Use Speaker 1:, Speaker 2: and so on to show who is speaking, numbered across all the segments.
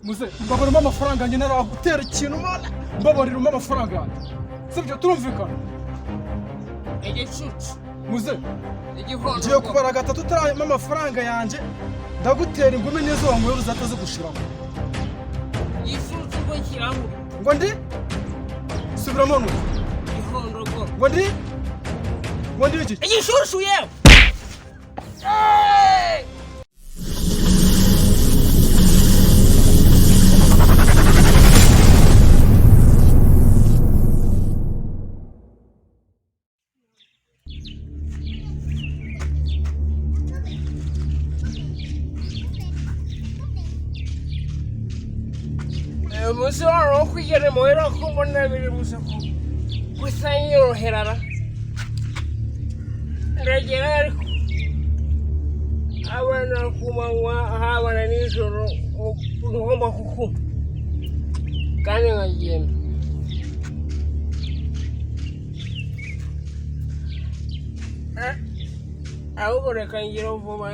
Speaker 1: Muze, mbabarira amafaranga yanjye, ntaragutera ikintu mana. Mbabarira umpe amafaranga yanjye, sibyo? Turumvikana?
Speaker 2: Igicucu.
Speaker 1: Muze, ngiye
Speaker 2: Igihondogoro.
Speaker 1: kubara gatatu, utarayampa amafaranga yanjye ndagutera ingumi n'izo wanywera uzahita zigushiramo.
Speaker 2: Igicucu ngo kirankubita.
Speaker 1: Ngo ndi? Subiramo numve.
Speaker 2: Igihondogoro.
Speaker 1: Ngo ndi? Ngo ndi iki?
Speaker 2: Igishushu yewe. Umunsi wari wo kwigera muhira ko mbona biri buze ko gusa nyoroherara ndagera, ariko abana ku manywa habana nijoro ngomba kukuma kandi nkagenda. Ahubwo reka ngire vuba,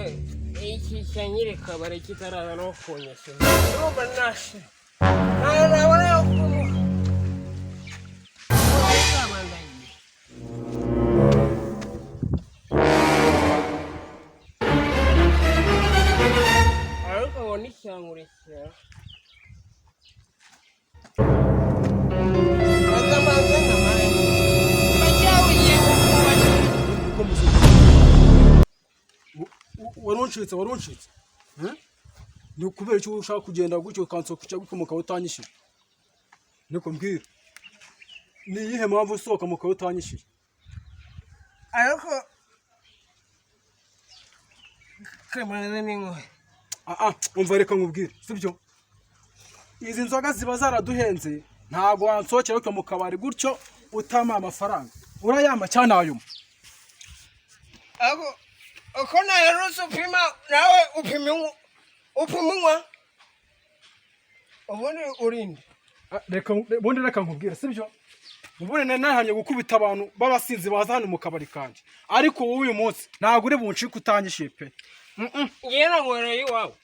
Speaker 2: iki cya nyiri kabari kitaraza no kunyishyura, urumva nashira ntayo nabona yo kumuha. Ndagiye. Ariko ngo nicyankurikira bakamanza nkamara bacyabugiye kukubaza.
Speaker 1: Niko muze, waruncitse, waruncitse. Eh? Ni ukubera icyo ushaka kugenda gutyo ukansohoka cyangwa ukomoka utanyishyuye? Niko mbwira, ni iyihe mpamvu usohoka mu kawe utanyishyuye?
Speaker 2: Ariko kamanza n'inkohe.
Speaker 1: Ah ah, umva, reka nkubwire, sibyo? Izi nzoga ziba zaraduhenze, ntabwo wansohokera gutyo mu kabari gutyo utampa amafaranga. Urayampa cyangwa ntayuma?
Speaker 2: Ariko uko naherutse upima nawe upima upima unywa, ubundi urinde.
Speaker 1: Ah, reka ubundi reka nkubwire, sibyo? Ubundi nari nahanye gukubita abantu b'abasinzi baza hano mu kabari kanjye, ariko wowe uyu munsi ntabwo uri buncike utanyishyuye pe. Mm-mm.
Speaker 2: Ngewe nanywereye iwawe.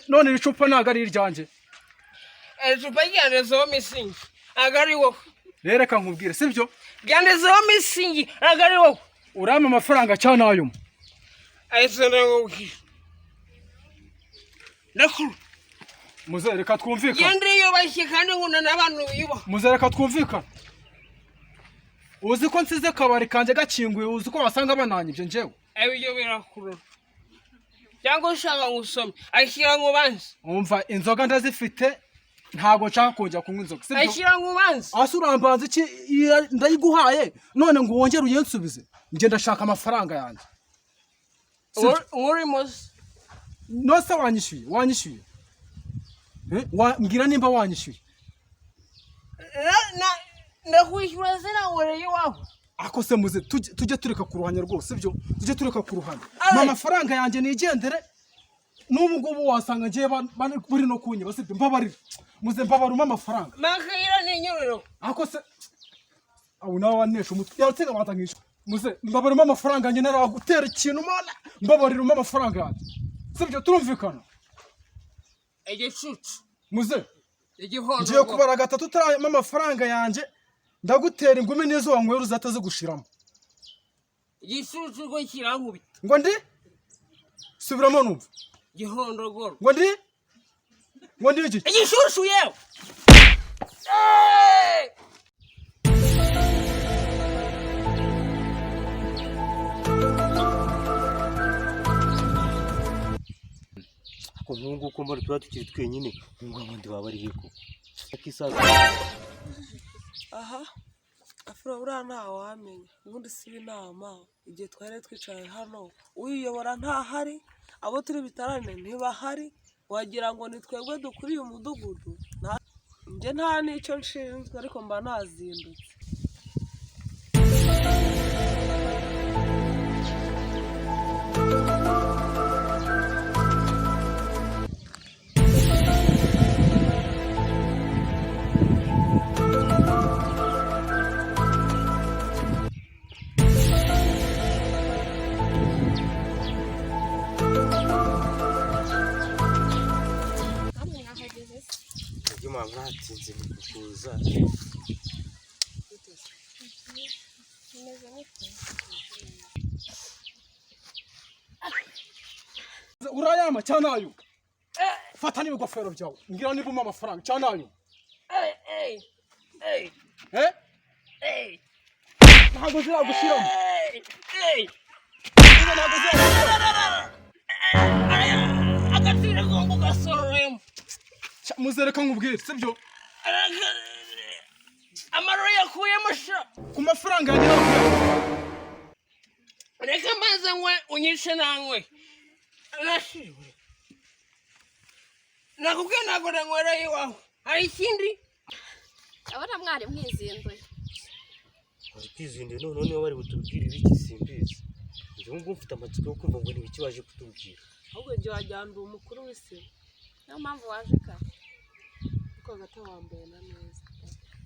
Speaker 1: None iri cupa ntabwo ari iryanjye?
Speaker 2: Icupa ryanditseho misingi, ntabwo ari wowe.
Speaker 1: Rero reka nkubwire, sibyo?
Speaker 2: Ryanditseho misingi, ntabwo ari wowe.
Speaker 1: Urampa amafaranga cyangwa ntayuma?
Speaker 2: Ahise ndamubwira ndakuru.
Speaker 1: Muze, reka twumvikane.
Speaker 2: Ngewe ndiyubashye kandi nkunda n'abantu biyubaha.
Speaker 1: Muze, reka twumvikane. Uzi ko nsize akabari kanjye gakinguye? Uzi ko wasanga bananyibye njyewe?
Speaker 2: Ibyo birakurura cyangwa ushaka ngo usome ashyira ngo ubanze.
Speaker 1: Umva, inzoga ndazifite, ntabwo nshaka kongera kunywa inzoga, sibyo?
Speaker 2: Ashyira ngo ubanze.
Speaker 1: Ase urambanza iki? Ndayiguhaye none ngo wongere uyensubize? Njye ndashaka amafaranga yanjye, sibyo?
Speaker 2: Nkurimo se?
Speaker 1: Nose wanyishyuye? Wanyishyuye? Eh, mbwira nimba wanyishyuye.
Speaker 2: Ndakwishyura sinanywereye iwawe.
Speaker 1: Ako se muze, tujye tureka kuruhanya rwose, sibyo? Tujye tureka kuruhanya.
Speaker 2: Aye.
Speaker 1: Mpa amafaranga yanjye nigendere. N'ubu ngubu wasanga ngiye buri no kunyiba, sibyo? Mbabarira muze, mbabarira umpe amafaranga.
Speaker 2: Makayira n'inyuriro.
Speaker 1: Ako se abo nawe wanesha umutwe yatsinda waza nkishyura. Muze, mbabarira umpe amafaranga yanjye, ntaragutera ikintu mana. Mbabarira umpe amafaranga yanjye, sibyo? Turumvikana?
Speaker 2: Igicucu.
Speaker 1: Muze, ngiye
Speaker 2: Igihondogoro.
Speaker 1: kubara gatatu, utarayampa amafaranga yanjye ndagutera ingumi n'izo wanywera uzahita zigushiramo.
Speaker 2: Igicucu ngo kirankubita.
Speaker 1: Ngo ndi? Subiramo numve.
Speaker 2: Igihondogoro.
Speaker 1: Ngo ndi? Ngo ndi iki?
Speaker 2: Igishushu yewe.
Speaker 3: Ariko nk'ubu ngubu mbona tuba tukiri twenyine, ubu ngubu abandi baba bari he koko? Akisaza.
Speaker 4: Aha afuro buriya ntawamenya, ubundi siba inama igihe twari twicaye hano uyiyobora ntahari, abo turi bitarane ntibahari, wagira ngo ni twebwe dukuriye umudugudu. Njye nta n'icyo nshinzwe, ariko mba nazindutse.
Speaker 3: Ko mwatinze kuza?
Speaker 5: Meze mute?
Speaker 1: Urayama cyangwa nayo? Fata n'ibigofero byawe, mbwira niba umpa amafaranga cyangwa nayo. Eh, ntabwo ziragushyiramo. Ntabwo ziragushyiramo.
Speaker 2: Agaciro ko gasororemo.
Speaker 1: Muzereka nkubwire, sibyo?
Speaker 2: Amaroro yakuyemo sha.
Speaker 1: Ku mafaranga yanjye ntabwo.
Speaker 2: Reka mbanze nywe, unyice nanywe nashiriwe. Nakubwiye, ntabwo nanywereye iwawe. Hari ikindi?
Speaker 5: Ndabona mwari mwizinduye.
Speaker 3: Bari kwizinduye noneho, niba bari butubwire ibiki simbizi. Njye ubu ngubu mfite amatsiko yo kumva ngo ni ibiki baje kutubwira.
Speaker 4: Ahubwo njye wagira ngo umukuru w'isi.
Speaker 5: Niyo mpamvu waje kare.
Speaker 4: Ariko hagati wambaye na neza.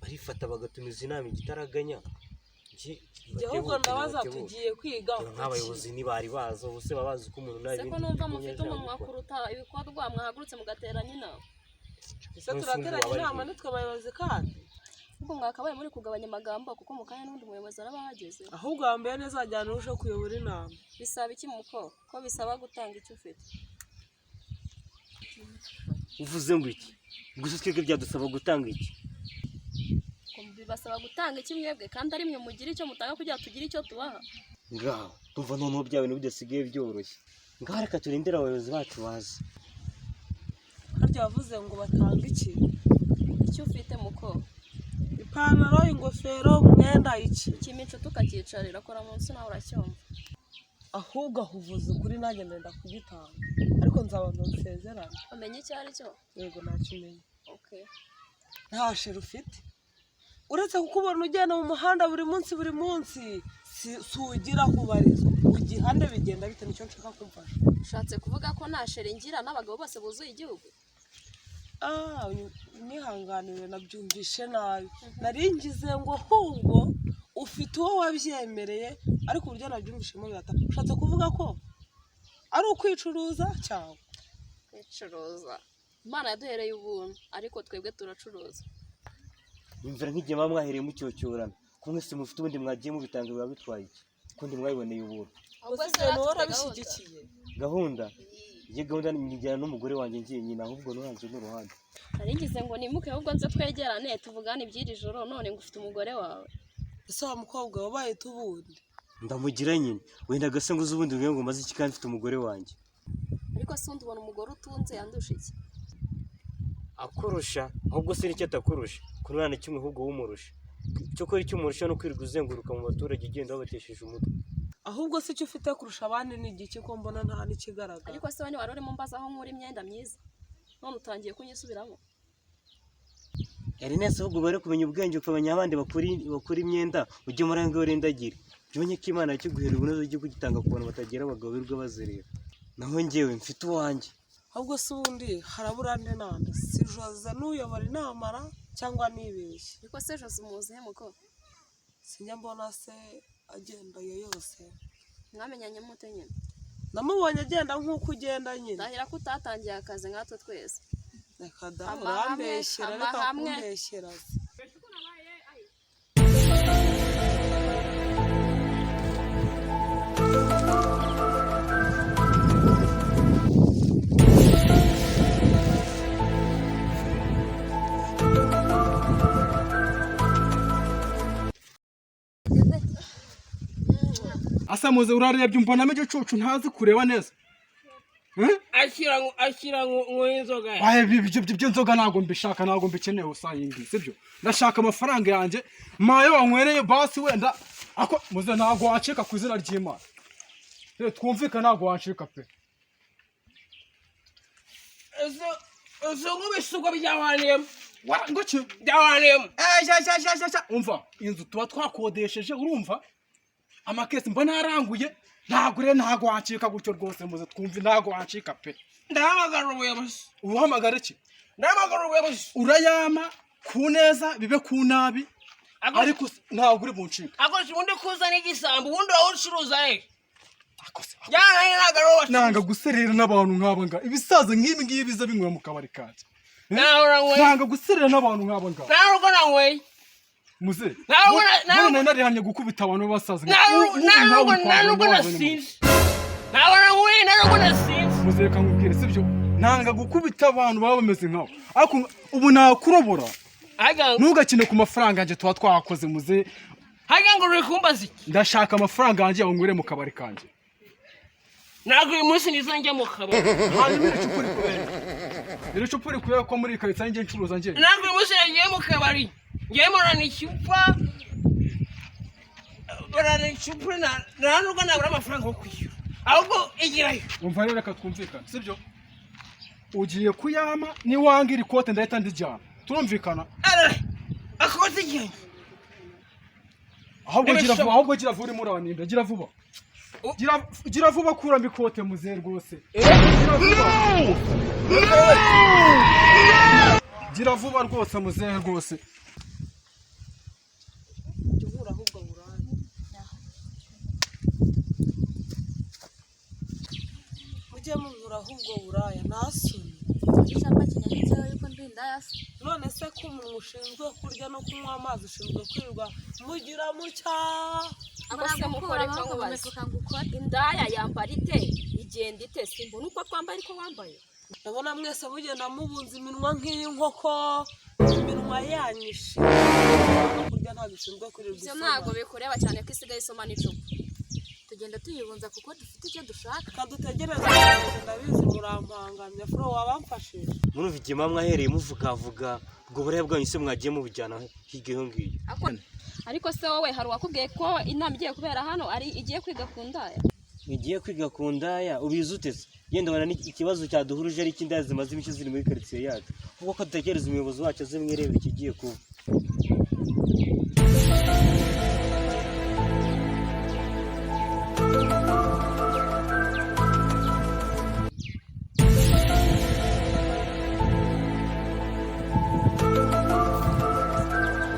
Speaker 3: Barifata bagatumiza inama igitaraganya. Njye
Speaker 4: Njye ahubwo
Speaker 3: batebuke,
Speaker 4: ndabaza,
Speaker 3: batebuke.
Speaker 4: tugiye kwiga
Speaker 3: Dore nk'abayobozi ntibari baza, ubu se baba bazi ko umuntu nta
Speaker 5: Se ko
Speaker 3: bindi
Speaker 5: numva
Speaker 3: bigo
Speaker 5: mufite
Speaker 3: yaje
Speaker 5: umunwa
Speaker 3: gukora.
Speaker 5: kuruta ibikorwa, mwahagurutse mugateranya inama?
Speaker 4: Ese
Speaker 3: Mwese
Speaker 4: turateranya
Speaker 3: ngo
Speaker 4: inama
Speaker 3: waba ari
Speaker 4: nitwe abayobozi kandi?
Speaker 5: Ahubwo mwakabaye muri kugabanya amagambo, kuko mu kanya n'undi muyobozi araba ahageze.
Speaker 4: Ahubwo wambaye neza, wagira ngo urusheho kuyobora inama.
Speaker 5: Bisaba iki muko? Ko bisaba gutanga icyo ufite.
Speaker 3: Uvuze ngo iki? Gusa twebwe byadusaba gutanga iki?
Speaker 5: Ko bibasaba gutanga iki mwebwe, kandi ari mwe mugira icyo mutanga kugira ngo tugire icyo tubaha?
Speaker 3: Ngaho tumva noneho bya bintu bidasigaye byoroshye. Ngaho reka turindire abayobozi bacu baze.
Speaker 4: Harya wavuze ngo batanga iki?
Speaker 5: Icyo ufite muko.
Speaker 4: Ipantaro, ingofero, umwenda, iki?
Speaker 5: Ukima inshuti ukacyicarira, kora munsi nawe uracyumva.
Speaker 4: Ahubwo aho uvuze ukuri, nanjye ndenda kugitanga, ariko nzabanza nsezerane.
Speaker 5: Umenye icyo ari cyo?
Speaker 4: Yego, nakimenya.
Speaker 5: Okay.
Speaker 4: Nta sheri ufite, uretse kukubona ugenda mu muhanda buri munsi buri munsi, si ugira aho ubarizwa ugihande, bigenda bite? Nicyo nshaka kumfasha.
Speaker 5: Ushatse kuvuga ko nta sheri ngira n'abagabo bose buzuye igihugu?
Speaker 4: Ah, nihanganire, nabyumvishe nabi. Nari ngize ngo ahubwo ufite uwo wabyemereye, ariko uburyo nabyumvishemo birata. Ushatse kuvuga ko ari ukwicuruza cyangwa?
Speaker 5: Kwicuruza? Imana yaduhereye ubuntu, ariko twebwe turacuruza.
Speaker 3: Nyumvira nk'igihe muba mwahereye mucyocyorana, ko mwese mufite ubundi mwagiye mubitanga, biba bitwaye iki? Kundi mwabiboneye ubuntu.
Speaker 5: Ahubwo
Speaker 4: Gusa
Speaker 5: se
Speaker 4: ibyo
Speaker 5: natwe
Speaker 4: wowe
Speaker 5: dufite gahunda.
Speaker 4: urabishyigikiye?
Speaker 3: Gahunda? Njye gahunda njyana n'umugore wanjye ngiye nyina, ahubwo nuranze n'uruhande.
Speaker 5: Nari ngize ngo nimuke, ahubwo nze twegerane tuvugane iby'iri joro, none ngo ufite umugore wawe.
Speaker 4: Ese wa mukobwa wabaye tubundi?
Speaker 3: Ndamugira nyine, wenda gase ngo uzi ubundi ngo maze iki kandi mfite umugore wanjye.
Speaker 5: Ariko se undi ubona umugore utunze yandusha iki?
Speaker 3: Akurusha ahubwo se nicyo atakurusha, ko nta na kimwe ahubwo wumurusha. Cyokora icyo umurusha ni ukwirirwa uzenguruka mu baturage ugenda wabatesheje umutwe.
Speaker 4: Ahubwo se icyo ufite kurusha abandi ni igiki, ko mbona nta n'ikigaragara?
Speaker 5: Ariko se we wari urimo mbaza aho nkura imyenda myiza, none utangiye kunyisubiramo.
Speaker 3: Ernest, ahubwo bari kumenya ubwenge, ukamenya abandi bakura imyenda, ujye muri ayo urindagire. Jya umenya ko Imana yakiguhera ubunoze, ujye kugitanga ku bantu batagira abagabo birirwa bazerera. Naho njyewe mfite uwanjye.
Speaker 4: Ahubwo se ubundi harabura nde nande? Si Jose n'uyobora inama ra, cyangwa nibeshye?
Speaker 5: Ariko se Jose umuzihe muko?
Speaker 4: Sinjya mbona se agenda iyo yose.
Speaker 5: Mwamenyanye mute nyine?
Speaker 4: Namubonye agenda nk'uko ugenda nyine.
Speaker 5: Ndahira ko utatangiye akazi nkatwe twese.
Speaker 4: Reka da.
Speaker 5: Amahame,
Speaker 4: Urambeshyera, reka.
Speaker 5: amahame.
Speaker 4: Kumbeshyera se?
Speaker 1: Asa muze, urarebye umbonamo igicucu ntazi kureba neza? Eh?
Speaker 2: Ashyira ashyira ngo inzoga.
Speaker 1: Aye, ibyo by'inzoga ntabwo mbishaka, ntabwo mbikeneye usayingi, sibyo? Ndashaka amafaranga yanjye mayo wanywereye basi wenda. Ako muze, ntabwo wacika ku izina ry'Imana. Rero twumvikane, ntabwo wacika pe.
Speaker 2: Ese nk'ibisuko byawaniyemo?
Speaker 1: Wa ngo ki?
Speaker 2: Byawaniyemo.
Speaker 1: Eh, sha sha sha sha sha, umva, inzu tuba twakodesheje, urumva amakesi mba naranguye. Ntabwo rero, ntabwo wacika gutyo rwose muze, twumve, ntabwo wacika pe.
Speaker 2: Ndahamagara ubuyobozi.
Speaker 1: Uhamagara iki?
Speaker 2: Ndahamagara ubuyobozi.
Speaker 1: Urayama ku neza bibe ku nabi, ariko ntabwo uri buncike.
Speaker 2: Akoresha ubundi kuzana igisambo, ubundi urawucuruza he?
Speaker 1: Akose
Speaker 2: Jyana ntabwo ari wowe.
Speaker 1: Nanga guserera n'abantu nk'aba ngaba, ibisaza nk'ibi ngibi biza binywera mu kabari kanjye.
Speaker 2: Nawe uranyweye.
Speaker 1: Nanga guserera n'abantu nk'aba ngaba.
Speaker 2: Nawe urugo nanyweye.
Speaker 1: Muze.
Speaker 2: Nawe
Speaker 1: None narihanye gukubita abantu b'abasaza.
Speaker 2: Nta nubwo nasinze. Ntabwo nanyweye, nta nubwo nasinze.
Speaker 1: Muze, reka nkubwire, sibyo? Nanga gukubita abantu baba bameze nkawe, ariko ubu nakurobora.
Speaker 2: Harya
Speaker 1: Ntugakine ku mafaranga yanjye tuba twakoze, muze.
Speaker 2: Harya ngo uri kumbaza iki?
Speaker 1: Ndashaka amafaranga yanjye wanywere mu kabari kanjye.
Speaker 2: Ntabwo uyu munsi nizo njya mu kabari.
Speaker 1: Hanyuma iri cupa uri kubera, iri cupa uri kubera ko muri iyi karitsiye njye ncuruza njye.
Speaker 2: Ntabwo uyu munsi nagiye mu kabari. Ngiye murana icupa. Murana icupa, nta nubwo nabura amafaranga yo kwishyura. Ahubwo igirayo.
Speaker 1: Umva rero, reka twumvikane, sibyo? Ugiye kuyama, niwanga iri kote ndahita ndijyana, turumvikana?
Speaker 2: Arara! Akoze igihe.
Speaker 1: Ahubwo gira
Speaker 2: Ntibishoboka.
Speaker 1: vuba, ahubwo gira vuba, urimo uraninda, gira vuba. Gira vuba, kuramo ikote muzehe rwose. Gira vuba, gira vuba rwose muzehe rwose.
Speaker 4: Jya uhura ahubwo buraya. Mujye munkura ahubwo buraya, nta soni.
Speaker 5: Icyapa kinyanditseho yuko ndi indaya se?
Speaker 4: None se ko umuntu ushinzwe kurya no kunywa amazi, ushinzwe kwirirwa mugira mutya?
Speaker 5: Ako se
Speaker 6: mukore
Speaker 5: mukura amaboko mu
Speaker 6: nkubaze.
Speaker 5: mifuka ngo ukore.
Speaker 6: Indaya yambara ite, igenda ite? Simbona uko twambaye ariko wambaye.
Speaker 4: Ndabona mwese mugenda mubunza iminwa nk'iy'inkoko, iminwa yanyu ishinzwe kurya ntabwo ishinzwe kwirirwa
Speaker 6: Ibyo
Speaker 4: isoma.
Speaker 6: ntabwo bikureba, cyane ko isigaye isoma n'icupa.
Speaker 5: Tugenda tuyibunza kuko dufite icyo dushaka.
Speaker 4: Kadutegereze abayobozi, ndabizi murampangamye. Furo, wabamfashije.
Speaker 3: Murumva igihe muba mwahereye muvugavuga ubwo buraya bwanyu se, mwagiye mubujyana hirya iyo ngiyo.
Speaker 6: Ariko se wowe hari uwakubwiye ko inama igiye kubera hano ari igiye kwiga ku ndaya?
Speaker 3: Ngiye kwiga ku ndaya, ubizi ute se? Yenda ubona ikibazo cyaduhuruje ari icy'indaya zimaze iminsi ziri muri karitsiye yacu, kuko ko dutegereza umuyobozi wacu aze mwirebera ikigiye kuba.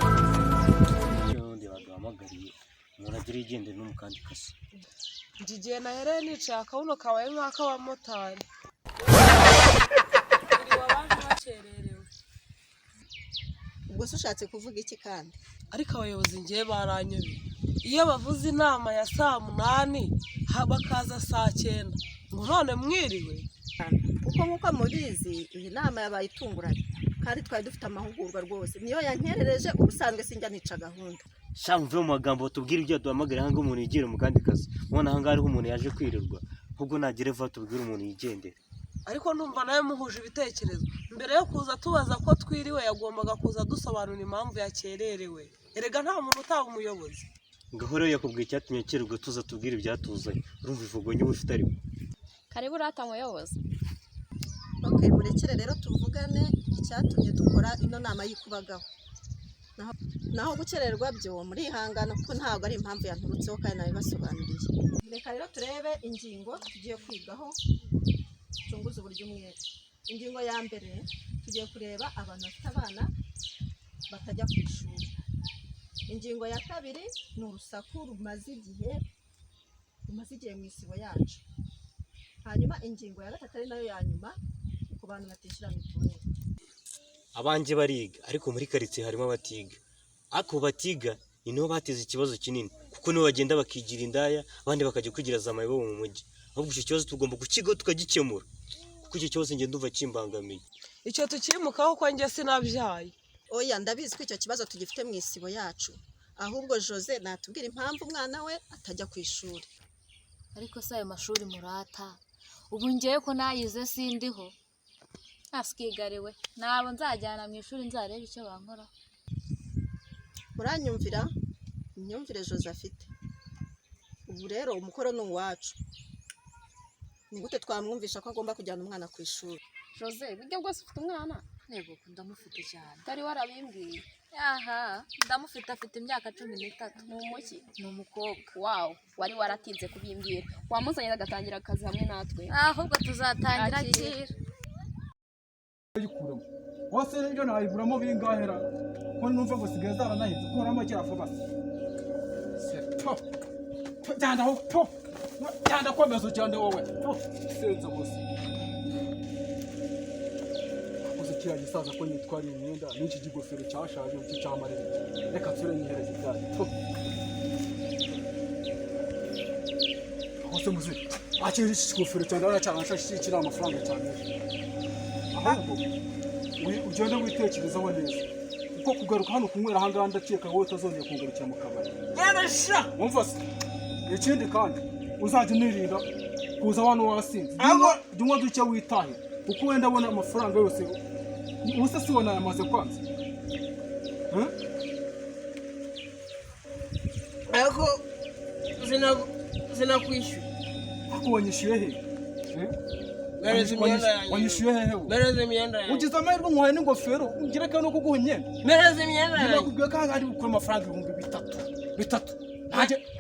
Speaker 3: Icyo wundi baduhamagariye, umuntu agira yigendere no mu kandi kazi.
Speaker 4: Njye igihe nahereye nicaye, akabuno kabaye nk'ak'abamotari. Iriwe abaje bakererewe.
Speaker 7: Ubwo se ushatse kuvuga iki kandi?
Speaker 4: Ariko abayobozi ngiye baranyobeye. Iyo bavuze inama ya saa 8, bakaza saa 9, ngo none mwiriwe.
Speaker 7: Kuko nk'uko mubizi, iyi nama yabaye itunguranye kandi twari dufite amahugurwa rwose, niyo yankerereje. Ubusanzwe sinjya nica gahunda.
Speaker 3: Sha, muve mu magambo, batubwire ibyo baduhamagariye ahangaha, umuntu yigire mu kandi kazi. Mubona ahangaha hariho umuntu yaje kwirirwa, ahubwo nagere vuba tubwire umuntu yigendere.
Speaker 4: Ariko ndumva nawe muhuje ibitekerezo. Mbere yo kuza tubaza ko twiriwe, yagombaga kuza dusobanura impamvu yakererewe. Erega nta muntu utaba umuyobozi.
Speaker 3: Ngaho rero yakubwiye icyatumye akererwa, tuza tubwire ibyatuzanye. Urumva ivugo niba ufite ariko.
Speaker 6: Karibu rata muyobozi.
Speaker 7: Ok, murekere rero tuvugane icyatumye dukora ino nama y'ikubagaho. Naho gukererwa byo murihangana, kuko ntabwo ari impamvu yanturutseho kandi nabibasobanuriye. Reka rero turebe ingingo tugiye kwigaho, tunguze uburyo umwete. Ingingo ya mbere, tugiye kureba abantu bafite abana batajya ku ishuri. Ingingo ya kabiri ni urusaku rumaze igihe mu isibo yacu. Hanyuma ingingo ya gatatu, ari nayo ya nyuma, ni ku bantu batishyura mituweli.
Speaker 3: Abanjye bariga, ariko muri karitsiye harimo abatiga. Ariko batiga ni nibo bateze ikibazo kinini, kuko nibo bagenda bakigira indaya, abandi bakajya kwigira za mayibobo mu mujyi. Ahubwo icyo kibazo tugomba kukigaho tukagikemura, kuko icyo kibazo ngenda ndumva kimbangamiye.
Speaker 4: Icyo tukimukaho, ko njye sinabyaye.
Speaker 7: Oya, ndabizi ko icyo kibazo tugifite mu isibo yacu. Ahubwo Jose natubwira impamvu umwana we atajya ku ishuri.
Speaker 5: Ariko se ayo mashuri murata, ubu ngewe ko nayize sindiho, asikigariwe ntabwo nzajyana mu ishuri, nzarebe icyo bankoraho.
Speaker 7: Muranyumvira imyumvire Jose afite. Ubu rero umukoro ni uwacu: ni gute twamwumvisha ko agomba kujyana umwana ku ishuri?
Speaker 6: Jose, buryo bwose ufite umwana?
Speaker 5: Ntego, ndamufite cyane.
Speaker 6: Utari warabimbwiye.
Speaker 5: Aha, ndamufite, afite imyaka 13.
Speaker 6: Ni umuki?
Speaker 5: Ni umukobwa.
Speaker 6: Wawu, wari waratinze kubimbwira. Wamuzanye agatangira akazi hamwe natwe.
Speaker 5: Ahubwo tuzatangira.
Speaker 6: Akira.
Speaker 5: Kera.
Speaker 1: Ayikuramo wose nibyo, nayiguramo bingahera ko numva ngo sigaye zaranahinze? Kuramo kera vuba se. Se po Po, genda aho po, genda, komeza ugende wowe po, senze bose. Kiriya gisaza ko nitwariye imyenda n'iki kigofero cyashaje, iki cyamarere, reka nsure nyihereze ibyayo. Aho se muze akiri iki kigofero cyane, ndabona cyaranshashe, kiri amafaranga cyane. Ahubwo ugende witekerezaho neza, kuko kugaruka hano kunywera aha ngaha, ndakeka wowe utazongera kungarukira mu kabari.
Speaker 2: Genda sha.
Speaker 1: Wumva se, ikindi kandi uzajya unirinda kuza hano wasinze. Jya unywa duke witahira, kuko wenda abona amafaranga yose ubusa si wona yamaze kwanza. Eh?
Speaker 2: Ariko zinakwishyura.
Speaker 1: Ariko wanyishyuye he? Eh?
Speaker 2: Mpereza imyenda yanjye.
Speaker 1: Wanyishyuye hehe wowe?
Speaker 2: Mpereza imyenda yanjye.
Speaker 1: Ugize amahirwe nkuhaye n'ingofero, ngereka no kuguha imyenda.
Speaker 2: Mpereza imyenda yanjye.
Speaker 1: Nakubwiye ko ahangaha ari bukure amafaranga 3000 bitatu.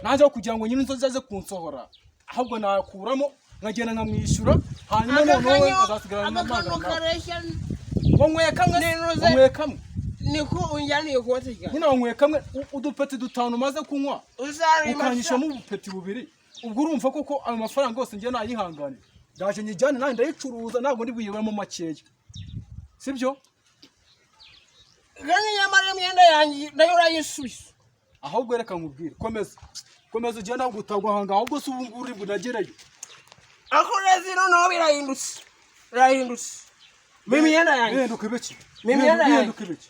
Speaker 1: Nanjye aho kugira ngo nyine inzozi aze kunsohora, ahubwo nakuramo nkagenda nkamwishyura, hanyuma noneho wowe nkazasigarana
Speaker 2: Aka kantu
Speaker 1: n'amagana.
Speaker 2: kareshya.
Speaker 1: Wanyweye kamwe se?
Speaker 2: Ninuze.
Speaker 1: Wanyweye kamwe?
Speaker 2: Niko unjyaniye ikote ryanjye.
Speaker 1: Nyine wanyweye kamwe, udupeti dutanu umaze kunywa,
Speaker 2: Uzarima.
Speaker 1: ukanyishyuramo ubupeti bubiri. Ubwo urumva koko ayo mafaranga yose njye nayihanganira? Ndaje nyijyane nanjye ndayicuruza, ntabwo ndi buyibemo makeya, sibyo?
Speaker 2: Kandi nyamara imyenda yanjye nayo urayisubiza.
Speaker 1: Ahubwo reka nkubwire, komeza, komeza ugende, ahubwo utagwa aha ngaha. Ahubwo se ubu ngubu uri bunagereyo?
Speaker 2: Ariko urezi noneho birahindutse, birahindutse. Mpa imyenda yanjye.
Speaker 1: Bihinduka ibiki?
Speaker 2: Ni imyenda yanjye.
Speaker 1: Bihinduka ibiki?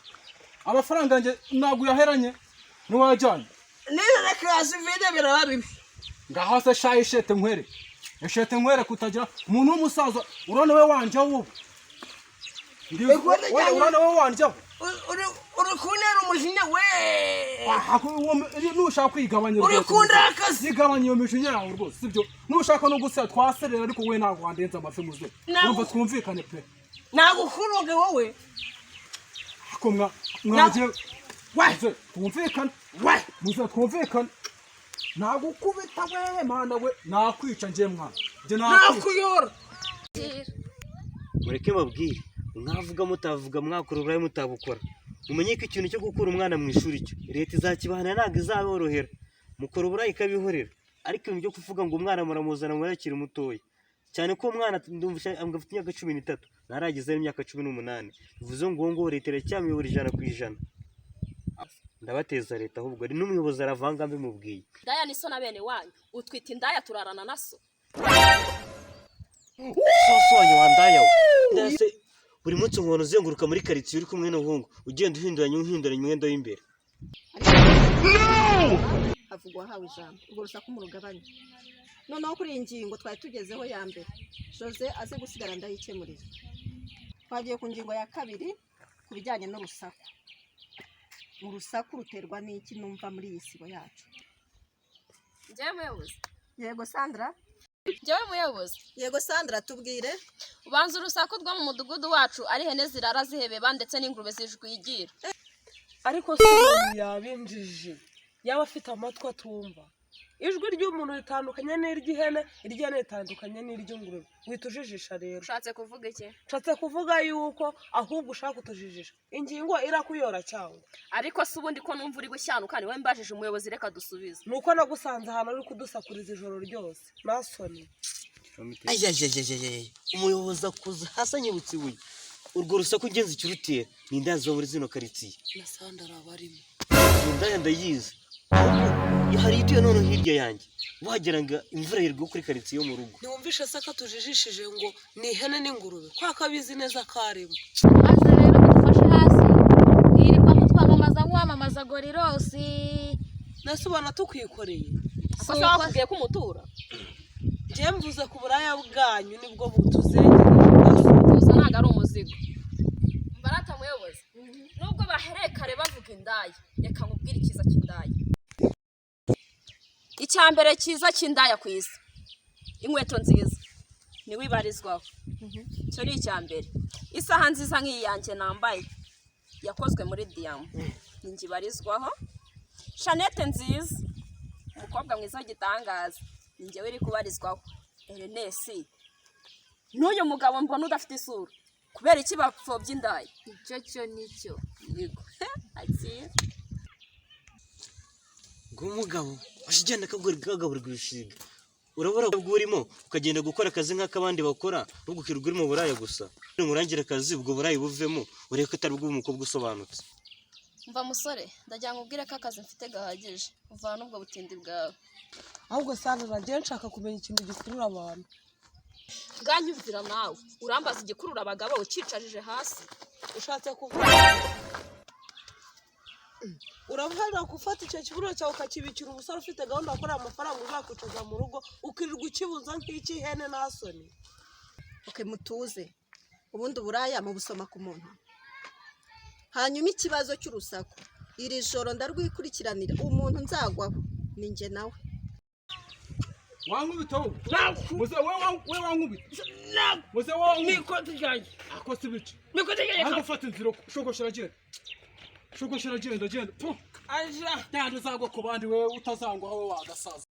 Speaker 1: Amafaranga yanjye ntabwo uyaheranye, ntiwayajyanye.
Speaker 2: Niba karasi vide biraba bibi.
Speaker 1: Ngaho se shayi, ishete nkwere, ishete nkwere, kutagira umuntu w'umusaza. Urabona we wanjyaho ubu?
Speaker 2: Ikote
Speaker 1: Wowe
Speaker 2: ryanjye-
Speaker 1: urabona wowe wanjyaho?
Speaker 2: Uri kuntera umujinya we.
Speaker 1: Aha, nushaka kwigabanya
Speaker 2: Uri
Speaker 1: rwose,
Speaker 2: kundakaza.
Speaker 1: igabanya iyo mijinya yawe rwose, sibyo? Nushaka no gusera twaserera, ariko we ntabwo wandenza amafi muze. Urumva twumvikane pe.
Speaker 2: Nagukuruge wowe.
Speaker 1: Ariko mwagiye
Speaker 2: We.
Speaker 1: muze twumvikane.
Speaker 2: We.
Speaker 1: Muze twumvikane, nagukubita we mana we, nakwica njye mwana, njye nakwica.
Speaker 2: Nakuyora.
Speaker 3: Mureke mbabwire, mwavuga mutavuga, mwakora uburayi mutabukora, mumenye ko ikintu cyo gukura umwana mu ishuri cyo leta izakibahana, ntabwo izaborohera. Mukora uburayi ikabihorera, ariko ibintu byo kuvuga ngo umwana muramuzana murakiri mutoya cyane, ko umwana ndumva afite imyaka 13, ntaragezayo imyaka 18, bivuze ngo uwo nguwo leta iracyamuyobora 100%. Ndabateza leta, ahubwo ari n'umuyobozi aravanga mbimubwiye.
Speaker 6: Indaya ni so na bene wanyu, utwita indaya turarana na so.
Speaker 3: Soso wanyu wandaya we. Ndase buri munsi umuntu uzenguruka muri karitsiye uri kumwe n'uhungu, ugenda uhinduranya uhinduranya umwenda w'imbere.
Speaker 7: Havugwa wahawe ijambo, urwo rusaku murugabanye. Noneho kuri iyi ngingo twari tugezeho ya mbere, Jose aze gusigara ndayikemurira. Twagiye ku ngingo ya kabiri ku bijyanye n'urusaku. Urusaku ruterwa n'iki numva muri iyi sibo yacu?
Speaker 6: Njyewe muyobozi.
Speaker 7: Yego Sandra.
Speaker 6: Njyewe muyobozi.
Speaker 7: Yego Sandra, tubwire.
Speaker 6: Ubanza urusaku rwo mu mudugudu wacu ari ihene zirara zihebeba ndetse n'ingurube zijwigira.
Speaker 4: Ariko se umuntu yabinjije, yaba afite amatwi atumva? Ijwi ry'umuntu ritandukanye n'iry'ihene, iry'ihene ritandukanye n'iry'ingurube. Wita ujijisha rero.
Speaker 6: Ushatse kuvuga iki?
Speaker 4: Nshatse kuvuga yuko ahubwo ushaka kutujijisha, ingingo irakuyora cyangwa?
Speaker 6: Ariko se ubundi ko numva uri gushyanuka, niwe mbajije umuyobozi, reka dusubize.
Speaker 4: Ni uko nagusanze ahantu uri kudusakuriza ijoro ryose, nasoni.
Speaker 3: Ayayayayayay, umuyobozi akuza hasi anyibutse ibuye. Urwo rusaku ngenzi ikirutera ni indaya ziba muri zino karitsiye.
Speaker 4: Na Sandara barimo.
Speaker 3: Iyo ndaya ndayizi, ahubwo hari ituye noneho hirya yanjye, wagira ngo imvura yirwa kuri karitsiye yo mu rugo.
Speaker 4: Ntiwumvishe se ko atujijishije ngo ni ihene n'ingurube, kwa ko abizi neza ko arimo?
Speaker 5: Maze rero mudufashe hasi, mwirirwa mutwamamaza nkwamamaza gorirosi.
Speaker 4: Nase ubona tukwikoreye?
Speaker 6: Ko se wakubwiye ko umutura?
Speaker 4: Njyewe mvuze ku buraya bwanyu nibwo butuzengereje.
Speaker 6: Tuza, ntabwo ari umuzigo. Mbarata muyobozi, nubwo bahereye kare bavuga indaya, reka nkubwire icyiza cy'indaya. Icya mbere cyiza cy'indaya ku isi, inkweto nziza niwe ibarizwaho, icyo ni icya mbere. Isaha nziza nk'iyi yanjye nambaye yakozwe muri diyama, ni njye ibarizwaho. Chaînette nziza, umukobwa mwiza w'igitangaza, ni njyewe iri kubarizwaho. Ernest, n'uyu mugabo mbona udafite isura, kubera iki bapfobya indaya?
Speaker 5: Icyo cyo nicyo.
Speaker 6: Yego, akira.
Speaker 3: Ngo umugabo waje ugenda akagaburirwa ibishiga. Urabura ubwo urimo ukagenda gukora akazi nk'ak'abandi bakora, ahubwo ukirirwa uri mu buraya gusa. Nurangire akazi, ubwo burayi buvemo, urebe ko atari bw'umukobwa usobanutse.
Speaker 6: Mva musore, ndagira ngo ubwire ko akazi mfite gahagije, uvana ubwo butindi bwawe.
Speaker 4: Ahubwo Sandra, njyewe nshaka kumenya ikintu gikurura abantu.
Speaker 6: Bwanyumvira nawe, urambaza igikurura abagabo ucyicarije hasi.
Speaker 4: Ushatse kuvuga urabuharira gufata icyo kibuno cyawe ukakibikira umusore ufite gahunda yo gukorera amafaranga uzakwicaza mu rugo, ukirirwa ukibuza nk'icy'ihene, nta soni?
Speaker 7: Okay, mutuze. Ubundi uburaya mubusoma ku muntu. Hanyuma ikibazo cy'urusaku, iri joro ndarwikurikiranira. Umuntu nzagwaho ni njye nawe.
Speaker 1: Wankubita wowe. Muze, we wankubita. Muze, wowe wankubita.
Speaker 2: N'ikoti ryanjye.
Speaker 1: Ako si bice.
Speaker 2: N'ikoti ryanjye.
Speaker 1: Ahubwo fata inzira, shogoshera, genda. Shogoshera, genda, genda. Puh.
Speaker 2: Aja.
Speaker 1: Ntabwo uzagwa ku bandi, wowe utazangwa wowe wagasaza.